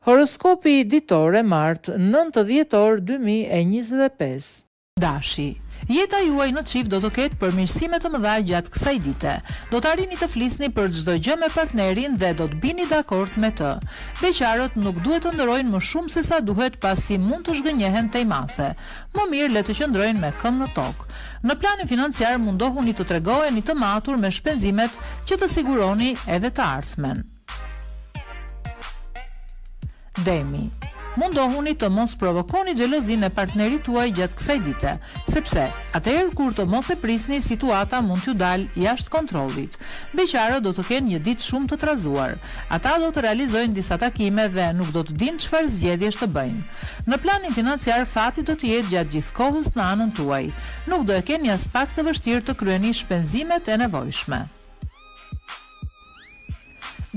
Horoskopi ditor e martë, 9 dhjetor 2025. Dashi. Jeta juaj në çift do të ketë përmirësime të mëdha gjatë kësaj dite. Do të arrini të flisni për çdo gjë me partnerin dhe do të bini dakord me të. Beqarët nuk duhet të ëndërrojnë më shumë se sa duhet pasi mund të zhgënjehen tej mase. Më mirë le të qëndrojnë me këmbë në tokë. Në planin financiar mundohuni të tregoheni të matur me shpenzimet që të siguroni edhe të ardhmen. Demi. Mundohuni të mos provokoni xhelozinë e partnerit tuaj gjatë kësaj dite, sepse, atëherë kur të mos e prisni, situata mund t'ju dalë jashtë kontrollit. Beqarët do të kenë një ditë shumë të trazuar. Ata do të realizojnë disa takime dhe nuk do të dinë çfarë zgjedhjesh të bëjnë. Në planin financiar fati do të jetë gjatë gjithë kohës në anën tuaj. Nuk do e keni aspak të vështirë të kryeni shpenzimet e nevojshme.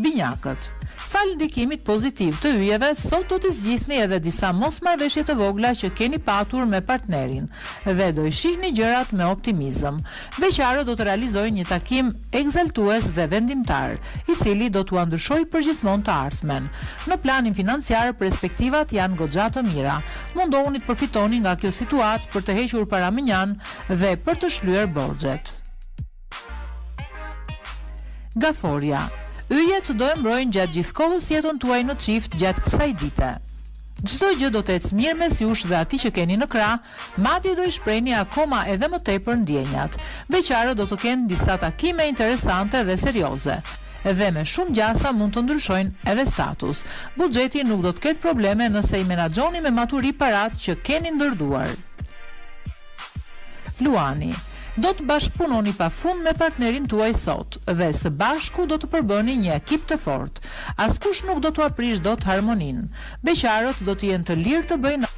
Binjakët. Falë ndikimit pozitiv të yjeve, sot do t'i zgjidhni edhe disa mosmarrëveshje të vogla që keni patur me partnerin dhe do i shihni gjërat me optimizëm. Beqarët do të realizojnë një takim ekzaltues dhe vendimtar, i cili do t'ua ndryshojë përgjithmonë të ardhmen. Në planin financiar, perspektivat janë goxha të mira. Mundohuni të përfitoni nga kjo situatë për të hequr para mënjanë dhe për të shlyer borxhet. Gaforja. Yjet do e mbrojnë gjatë gjithë kohës jetën tuaj në çift gjatë kësaj dite. Çdo gjë do të ecë mirë mes jush dhe atij që keni në krah, madje do i shprehni akoma edhe më tepër ndjenjat. Beqarët do të kenë disa takime interesante dhe serioze dhe me shumë gjasa mund të ndryshojnë edhe status. Buxheti nuk do të ketë probleme nëse i menaxhoni me maturi paratë që keni ndër duar. Luani. Do të bashkëpunoni pafund me partnerin tuaj sot dhe së bashku do të përbëni një ekip të fortë. Askush nuk do t'ua prishë dot harmoninë. Beqarët do të jenë të lirë të bëjnë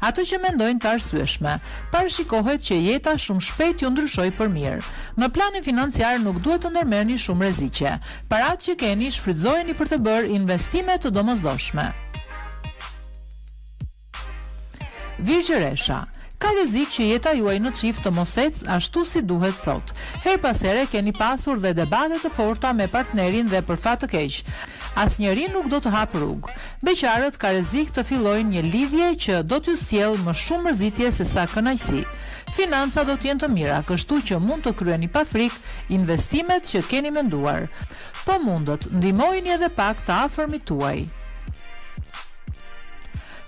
atë që mendojnë të arsyeshme. Parashikohet që jeta shumë shpejt t'ju ndryshojë për mirë. Në planin financiar nuk duhet të ndërmerrni shumë rreziqe. Paratë që keni shfrytëzojini për të bërë investime të domosdoshme. Virgjëresha, Ka rrezik që jeta juaj në çift të mos ecë ashtu si duhet sot. Herë pas here keni pasur dhe debate të forta me partnerin dhe për fat të keq, asnjëri nuk do të hapë rrugë. Beqarët ka rrezik të fillojnë një lidhje që do t'ju sjellë më shumë mërzitje sesa kënaqësi. Financat do të jenë të mira, kështu që mund të kryeni pa frikë investimet që keni menduar. Po mundët, ndihmojini edhe pak të afërmit tuaj.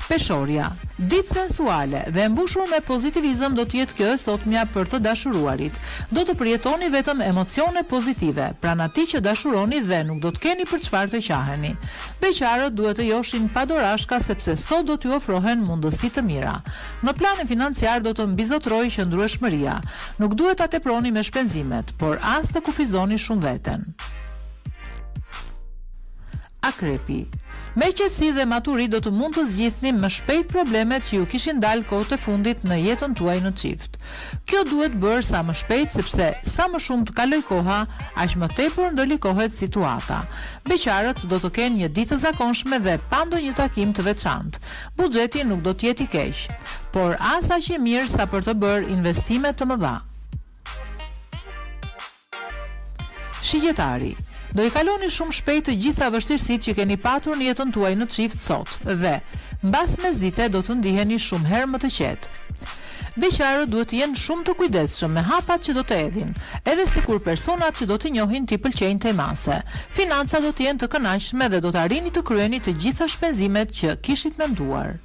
Peshorja. Ditë sensuale dhe e mbushur me pozitivizëm do të jetë kjo e sotmja për të dashuruarit. Do të përjetoni vetëm emocione pozitive, pranë atij që dashuroni dhe nuk do të keni për çfarë të qaheni. Beqarët duhet të joshin pa dorashka sepse sot do t'ju ofrohen mundësi të mira. Në planin financiar do të mbizotërojë qëndrueshmëria. Nuk duhet ta teproni me shpenzimet, por as të kufizoni shumë veten. Akrepi. Me qetësi dhe maturi do të mund të zgjidhni më shpejt problemet që ju kishin dalë kohët e fundit në jetën tuaj në çift. Kjo duhet bërë sa më shpejt sepse sa më shumë të kalojë koha, aq më tepër ndërlikohet situata. Beqarët do të kenë një ditë të zakonshme dhe pa ndonjë takim të veçantë. Buxheti nuk do të jetë i keq, por as aq i mirë sa për të bërë investime të mëdha. Shigjetari, Do i kaloni shumë shpejt të gjitha vështirësitë që keni patur në jetën tuaj në çift sot dhe, mbas mesdite do të ndiheni shumë herë më të qetë. Beqarët duhet të jenë shumë të kujdesshëm me hapat që do të hedhin, edhe sikur personat që do të njohin t'i pëlqejnë tej mase. Financat do të jenë të kënaqshme dhe do të arrini të kryeni të gjitha shpenzimet që kishit menduar.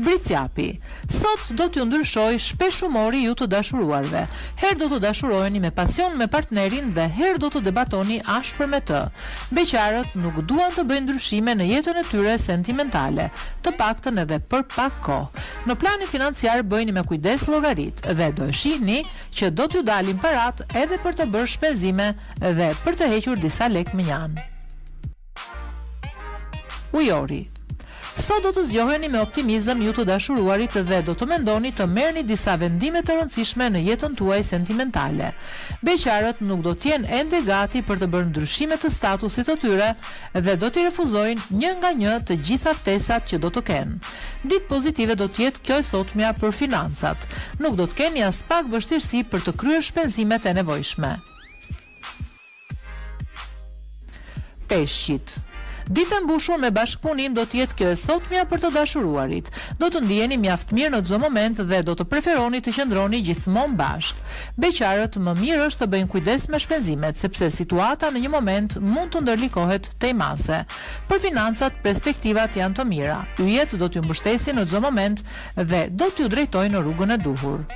Bricjapi, Sot do t'ju ndryshojë shpesh humori ju të dashuruarve. Herë do të dashuroheni me pasion me partnerin dhe herë do të debatoni ashpër me të. Beqarët nuk duan të bëjnë ndryshime në jetën e tyre sentimentale, të paktën edhe për pak kohë. Në planin financiar bëjini me kujdes llogaritë dhe do e shihni që do t'ju dalin paratë edhe për të bërë shpenzime dhe për të hequr disa lekë mënjanë. Ujori. Sot do të zgjoheni me optimizëm ju të dashuruarit dhe do të mendoni të merrni disa vendime të rëndësishme në jetën tuaj sentimentale. Beqarët nuk do të jenë ende gati për të bërë ndryshime të statusit të tyre dhe do t'i refuzojnë një nga një të gjitha ftesat që do të kenë. Ditë pozitive do të jetë kjo e sotmja për financat. Nuk do të keni aspak vështirësi për të kryer shpenzimet e nevojshme. Peshqit. Ditë e mbushur me bashkëpunim do të jetë kjo e sotmja për të dashuruarit. Do të ndiheni mjaft mirë në çdo moment dhe do të preferoni të qëndroni gjithmonë bashkë. Beqarët më mirë është të bëjnë kujdes me shpenzimet, sepse situata në një moment mund të ndërlikohet tej mase. Për financat, perspektivat janë të mira. Yjet do t'ju mbështesin në çdo moment dhe do t'ju drejtojnë në rrugën e duhur.